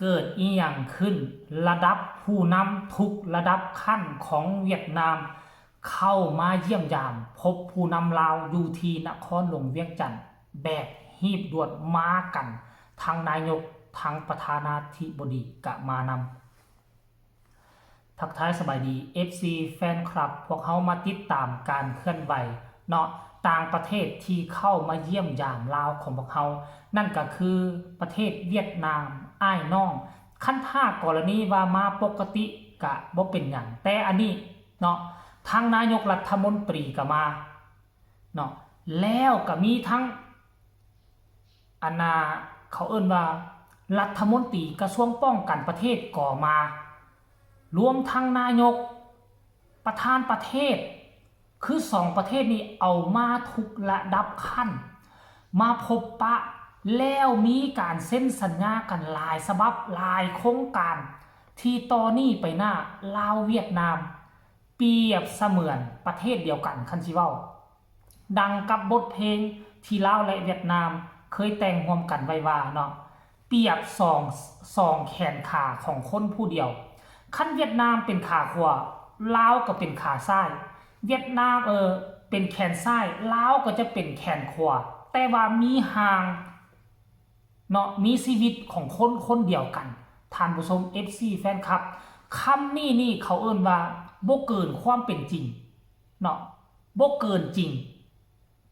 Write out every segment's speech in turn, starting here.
ເກີດອີ່ຫຍັງຂຶ້ນ? ລະດັບຜູ້ນຳທຸກລະດັບຂັ້ນຂອງຫວຽດນາມເຂົ້າມາຢ້ຽມຢາມພົບຜູ້ນຳລາວຢູ່ທີ່ນະຄອນຫຼວງວຽງຈັນແບບຮີບດ່ວນມາກັນ, ທັງນາຍົກ, ທັງປະທານາທິບໍດີກະມານຳ. ທັກທາຍສະບາຍດີ ເອັຟຊີ ແຟນຄລັບ, ພວກເຮົາມາຕິດຕາມການເຄື່ອນໄຫວເນາະ ຕ່າງປະເທດທີ່ເຂົ້າມາຢ້ຽມຢາມລາວຂອງພວກເຮົາ, ນັ້ນກະຄືປະເທດຫວຽດນາມອ້າຍນ້ອງ. ຄັນຖ້າກໍລະນີວ່າມາປົກກະຕິກະບໍ່ເປັນຫຍັງ, ແຕ່ອັນນີ້ເນາະ ທັງນາຍົກລັດຖະມົນຕີກະມາເນາະ, ແລ້ວກະມີທັງ ອັນນ່າ ເຂົາເອີ້ນວ່າລັດຖະມົນຕີກະຊວງປ້ອງກັນປະເທດກໍມາ, ລວມທັງນາຍົກ, ປະທານປະເທດ, ຄືສອງປະເທດນີ້ເອົາມາທຸກລະດັບຂັ້ນ ມາພົບປະ, ແລ້ວມີການເຊັນສັນຍາກັນຫຼາຍສະບັບ, ຫຼາຍໂຄງການ ທີ່ຕໍ່ນີ້ໄປໜ້າ ລາວ-ຫວຽດນາມ ປຽບສະເໝືອນປະເທດດຽວກັນ, ຄັນຊິເວົ້າ ດັ່ງກັບບົດເພງທີ່ລາວ ແລະ ຫວຽດນາມເຄີຍແຕ່ງຮ່ວມກັນໄວ້ວ່າເນາະ, ປຽບສອງ, ສອງແຂນຂາຂອງຄົນຜູ້ດຽວ. ຄັນຫວຽດນາມເປັນຂາຂວາ, ລາວກໍເປັນຂາຊ້າຍ. ຫວຽດນາມ, ເອີ, ເປັນແຂນຊ້າຍ, ລາວກໍຈະເປັນແຂນຂວາ, ແຕ່ວ່າມີຮ່າງ ເນາະ, ມີຊີວິດຂອງຄົນຄົນດຽວກັນ. ທ່ານຜູ້ຊົມ ເອັຟຊີ ແຟນຄລັບ, ຄຳນີ້ນີ້ເຂົາເອີ້ນວ່າບໍ່ເກີນຄວາມເປັນຈິງເນາະ, ບໍ່ເກີນຈິງ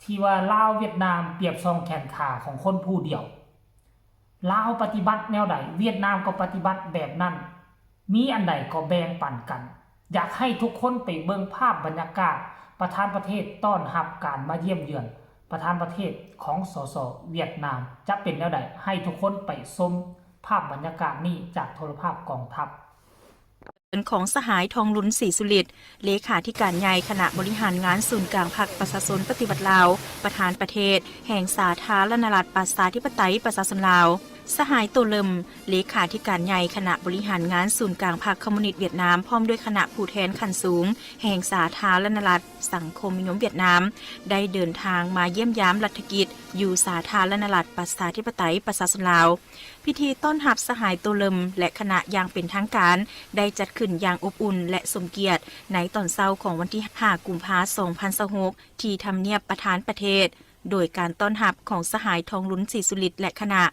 ທີ່ວ່າລາວຫວຽດນາມປຽບສອງແຂນຂາຂອງຄົນຜູ້ດຽວ. ລາວປະຕິບັດແນວໃດ, ຫວຽດນາມກໍປະຕິບັດແບບນັ້ນ. ມີອັນໃດກໍແບ່ງປັນກັນ. ຢາກໃຫ້ທຸກຄົນໄປເບິ່ງພາບບັນຍາກາດປະທານປະເທດຕ້ອນຮັບການມາຢ້ຽມເຢືອນປະທານປະເທດຂອງ ສສ ຫວຽດນາມ ຈະເປັນແນວໃດ, ໃຫ້ທຸກຄົນໄປຊົມພາບບັນຍາກາດນີ້ຈາກໂທລະພາບກອງທັບ. ຂອງສະຫາຍ ທອງລຸນ ສີສຸລິດ ເລຂາທິການໃຫຍ່ຄະນະບໍລິຫານງານສູນກາງພັກປະຊາຊົນປະຕິວັດລາວ, ປະທານປະເທດແຫ່ງສາທາລະນະລັດປະຊາທິປະໄຕປະຊາຊົນລາວ. ສະຫາຍ ໂຕເລິມ ເລຂາທິການໃຫຍ່ຄະນະບໍລິຫານງານສູນກາງພັກຄອມມູນິດຫວຽດນາມ ພ້ອມດ້ວຍຄະນະຜູ້ແທນຂັ້ນສູງແຫ່ງສາທາລະນະລັດສັງຄົມນິຍົມຫວຽດນາມ ໄດ້ເດີນທາງມາຢ້ຽມຢາມລັດຖະກິດຢູ່ສາທາລະນະລັດປະຊາທິປະໄຕປະຊາຊົນລາວ. ພິທີຕ້ອນຮັບສະຫາຍ ໂຕເລິມ ແລະ ຄະນະຢ່າງເປັນທາງການ ໄດ້ຈັດຂຶ້ນຢ່າງອົບອຸ່ນ ແລະ ສົມກຽດໃນຕອນເຊົ້າຂອງວັນທີຫ້າ ກຸມພາ ສອງພັນຊາວຫົກ ທີ່ທຳນຽບປະທານປະເທດ. ໂດຍການຕ້ອນຮັບຂອງສະຫາຍ ທອງລຸນ ສີສຸລິດ ແລະ ຄະນະ.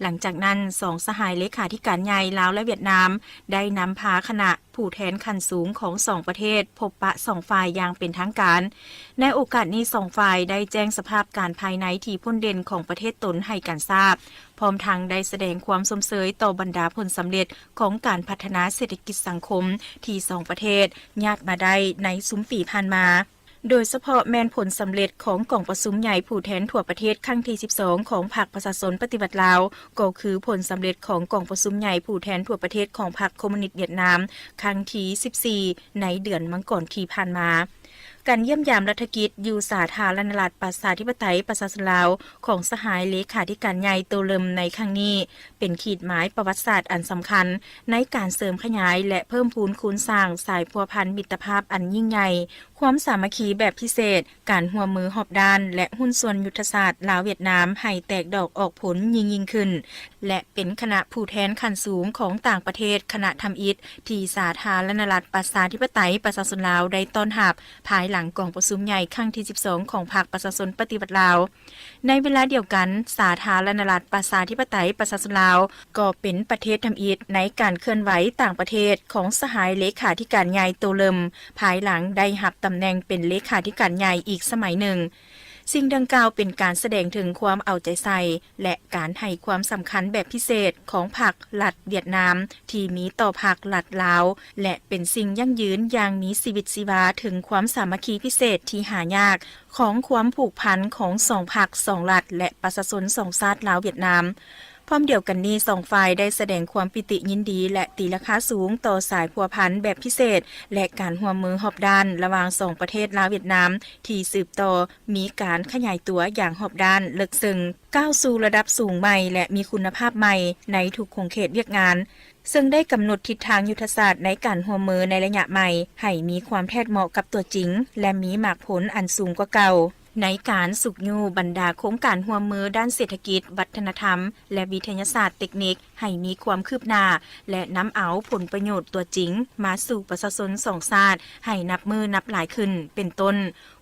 ຫຼັງຈາກນັ້ນ, ສອງສະຫາຍເລຂາທິການໃຫຍ່ລາວ ແລະ ຫວຽດນາມ ໄດ້ນຳພາຄະນະ ຜູ້ແທນຂັ້ນສູງຂອງສອງປະເທດພົບປະສອງຝ່າຍຢ່າງເປັນທາງການ. ໃນໂອກາດນີ້, ສອງຝ່າຍໄດ້ແຈ້ງສະພາບການພາຍໃນທີ່ພົ້ນເດັ່ນຂອງປະເທດຕົນໃຫ້ກັນຊາບ, ພ້ອມທັງໄດ້ສະແດງຄວາມຊົມເຊີຍຕໍ່ບັນດາຜົນສຳເລັດຂອງການພັດທະນາເສດຖະກິດສັງຄົມທີ່ສອງປະເທດຍາດມາໄດ້ໃນຊຸມປີຜ່ານມາ, ໂດຍສະເພາະແມ່ນຜົນສຳເລັດຂອງກອງປະຊຸມໃຫຍ່ຜູ້ແທນທົ່ວປະເທດຄັ້ງທີສິບສອງຂອງພັກປະຊາຊົນປະຕິວັດລາວ, ກໍຄືຜົນສຳເລັດຂອງກອງປະຊຸມໃຫຍ່ຜູ້ແທນທົ່ວປະເທດຂອງພັກຄອມມູນິດຫວຽດນາມຄັ້ງທີສິບສີ່ ໃນເດືອນມັງກອນທີ່ຜ່ານມາ. ການຢ້ຽມຢາມລັດຖະກິດຢູ່ສາທາລະນະລັດ ປະຊາທິປະໄຕ ປະຊາຊົນລາວ ຂອງສະຫາຍເລຂາທິການໃຫຍ່ໂຕເລີ່ມໃນຄັ້ງນີ້ ເປັນຂີດໝາຍປະຫວັດສາດອັນສຳຄັນ ໃນການເສີມຂະຫຍາຍ ແລະ ເພີ່ມພູນຄູນສ້າງສາຍພົວພັນມິດຕະພາບອັນຍິ່ງໃຫຍ່, ຄວາມສາມັກຄີແບບພິເສດ, ການຮ່ວມມືຮອບດ້ານ ແລະ ຫຸ້ນສ່ວນຍຸດທະສາດລາວ-ຫວຽດນາມໃຫ້ແຕກດອກອອກຜົນຍິ່ງໆຂຶ້ນ ແລະ ເປັນຄະນະຜູ້ແທນຂັ້ນສູງຂອງຕ່າງປະເທດ ຄະນະທຳອິດ ທີ່ສາທາລະນະລັດ ປະຊາທິປະໄຕ ປະຊາຊົນລາວໄດ້ຕ້ອນຮັບ ພາຍຫຼັງກອງປະຊຸມໃຫຍ່ຄັ້ງທີສິບສອງ ຂອງພັກປະຊາຊົນປະຕິວັດລາວ. ໃນເວລາດຽວກັນ, ສາທາລະນະລັດ ປະຊາທິປະໄຕ ປະຊາຊົນລາວ ກໍເປັນປະເທດທຳອິດໃນການເຄື່ອນໄຫວຕ່າງປະເທດຂອງສະຫາຍເລຂາທິການໃຫຍ່ໂຕເລີ່ມ ພາຍຫຼັງໄດ້ຮັບຕຳແໜ່ງເປັນເລຂາທິການໃຫຍ່ອີກສະໄໝໜຶ່ງ. ສິ່ງດັ່ງກ່າວເປັນການສະແດງເຖິງຄວາມເອົາໃຈໃສ່ ແລະ ການໃຫ້ຄວາມສຳຄັນແບບພິເສດຂອງພັກລັດຫວຽດນາມ ທີ່ມີຕໍ່ພັກລັດລາວ ແລະ ເປັນສິ່ງຢັ້ງຢືນຢ່າງມີຊີວິດຊີວາເຖິງຄວາມສາມັກຄີພິເສດທີ່ຫາຍາກຂອງຄວາມຜູກພັນຂອງສອງພັກ, ສອງລັດ ແລະ ປະຊາຊົນສອງຊາດລາວ-ຫວຽດນາມ. ພ້ອມດຽວກັນນີ້, ສອງຝ່າຍໄດ້ສະແດງຄວາມປີຕິຍິນດີ ແລະ ຕີລາຄາສູງຕໍ່ສາຍພົວພັນແບບພິເສດ ແລະ ການຮ່ວມມືຮອບດ້ານລະຫວ່າງສອງປະເທດລາວ-ຫວຽດນາມ ທີ່ສືບຕໍ່ມີການຂະຫຍາຍຕົວຢ່າງຮອບດ້ານເລິກເຊິ່ງ, ກ້າວສູ່ລະດັບສູງໃໝ່ ແລະ ມີຄຸນນະພາບໃໝ່ໃນທຸກຂົງເຂດວຽກງານ, ເຊິ່ງໄດ້ກຳນົດທິດທາງຍຸດທະສາດໃນການຮ່ວມມືໃນໄລຍະໃໝ່ ໃຫ້ມີຄວາມແທດເໝາະກັບຕົວຈິງ ແລະ ມີໝາກຜົນອັນສູງກວ່າເກົ່າ. ໃນການຊຸກຍູ້ບັນດາໂຄງການຮ່ວມມືດ້ານເສດຖະກິດ, ວັດທະນະທຳ ແລະ ວິທະຍາສາດເຕັກນິກ ໃຫ້ມີຄວາມຄືບໜ້າ ແລະ ນຳເອົາຜົນປະໂຫຍດຕົວຈິງມາສູ່ປະຊາຊົນສອງຊາດໃຫ້ນັບມື້ນັບຫຼາຍຂຶ້ນ, ເປັນຕົ້ນ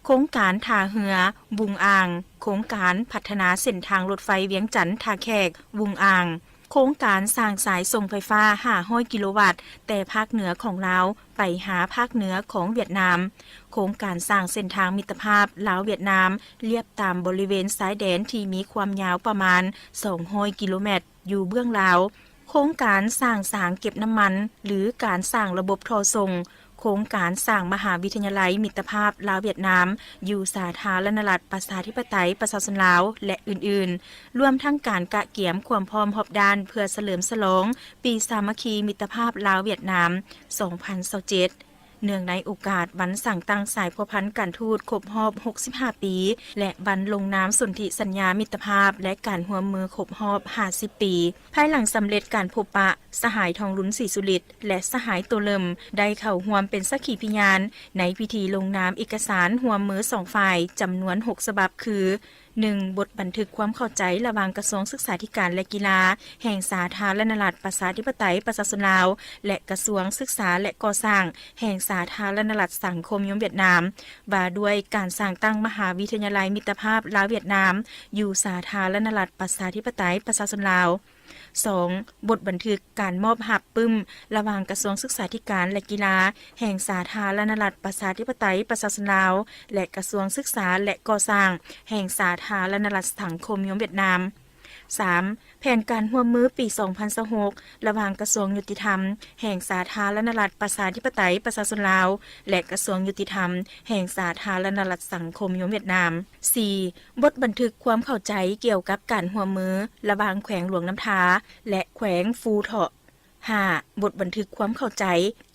ໂຄງການທ່າເຮືອວຸງອ່າງ, ໂຄງການພັດທະນາເສັ້ນທາງລົດໄຟວຽງຈັນ-ທ່າແຂກ-ວຸງອ່າງ, ໂຄງການສ້າງສາຍສົ່ງໄຟຟ້າຫ້າຮ້ອຍກິໂລວັດ ແຕ່ພາກເໜືອຂອງລາວໄປຫາພາກເໜືອຂອງຫວຽດນາມ, ໂຄງການສ້າງເສັ້ນທາງມິດຕະພາບລາວ-ຫວຽດນາມ ລຽບຕາມບໍລິເວນຊາຍແດນທີ່ມີຄວາມຍາວປະມານສອງຮ້ອຍກິໂລແມັດຢູ່ເບື້ອງລາວ, ໂຄງການສ້າງສາງເກັບນ້ຳມັນ ຫຼື ການສ້າງລະບົບທໍ່ສົ່ງ, ໂຄງການສ້າງມະຫາວິທະຍາໄລມິດຕະພາບລາວ-ຫວຽດນາມ ຢູ່ສາທາລະນະລັດ ປະຊາທິປະໄຕ ປະຊາຊົນລາວ ແລະ ອື່ນໆ, ລວມທັງການກະກຽມຄວາມພ້ອມຮອບດ້ານເພື່ອສະເຫຼີມສະຫຼອງປີສາມັກຄີມິດຕະພາບລາວ-ຫວຽດນາມ ສອງພັນຊາວເຈັດ ເນື່ອງໃນໂອກາດວັນສ້າງຕັ້ງສາຍພົວພັນການທູດຄົບຮອບຫົກສິບຫ້າປີ ແລະ ວັນລົງນາມສົນທິສັນຍາມິດຕະພາບ ແລະ ການຮ່ວມມືຄົບຮອບຫ້າສິບປີ. ພາຍຫຼັງສຳເລັດການພົບປະ, ສະຫາຍ ທອງລຸນ ສີສຸລິດ ແລະ ສະຫາຍ ໂຕເລີມ ໄດ້ເຂົ້າຮ່ວມເປັນສັກຂີພິຍານໃນພິທີລົງນາມເອກະສານຮ່ວມມືສອງຝ່າຍຈຳນວນຫົກສະບັບ ຄື ໜຶ່ງ ບົດບັນທຶກຄວາມເຂົ້າໃຈລະຫວ່າງກະຊວງສຶກສາທິການ ແລະ ກິລາ ແຫ່ງສາທາລະນະລັດ ປະຊາທິປະໄຕ ປະຊາຊົນລາວ ແລະ ກະຊວງສຶກສາ ແລະ ກໍ່ສ້າງ ແຫ່ງສາທາລະນະລັດສັງຄົມນິຍົມຫວຽດນາມ ວ່າດ້ວຍການສ້າງຕັ້ງມະຫາວິທະຍາໄລມິດຕະພາບລາວ-ຫວຽດນາມ ຢູ່ສາທາລະນະລັດ ປະຊາທິປະໄຕ ປະຊາຊົນລາວ. ສອງ ບົດບັນທຶກການມອບຮັບປຶ້ມ ລະຫວ່າງກະຊວງສຶກສາທິການ ແລະ ກິລາ ແຫ່ງສາທາລະນະລັດ ປະຊາທິປະໄຕ ປະຊາຊົນລາວ ແລະ ກະຊວງສຶກສາ ແລະ ກໍ່ສ້າງ ແຫ່ງສາທາລະນະລັດສັງຄົມນິຍົມຫວຽດນາມ. ສາມ ແຜນການຮ່ວມມືປີສອງພັນຊາວຫົກ ລະຫວ່າງກະຊວງຍຸຕິທຳ ແຫ່ງສາທາລະນະລັດ ປະຊາທິປະໄຕ ປະຊາຊົນລາວ ແລະ ກະຊວງຍຸຕິທຳ ແຫ່ງສາທາລະນະລັດສັງຄົມນິຍົມຫວຽດນາມ. ສີ່ ບົດບັນທຶກຄວາມເຂົ້າໃຈກ່ຽວກັບການຮ່ວມມືລະຫວ່າງແຂວງຫຼວງນ້ຳທາ ແລະ ແຂວງຟູເທາະ. ຫ້າ ບົດບັນທຶກຄວາມເຂົ້າໃຈ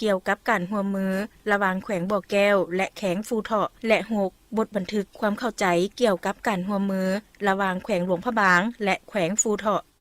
ກ່ຽວກັບການຮ່ວມມືລະຫວ່າງແຂວງບໍ່ແກ້ວ ແລະ ແຂວງຟູເທາະ ແລະ ຫົກ ບົດບັນທຶກຄວາມເຂົ້າໃຈກ່ຽວກັບການຮ່ວມມືລະຫວ່າງແຂວງຫຼວງພະບາງ ແລະ ແຂວງຟູເທາະ.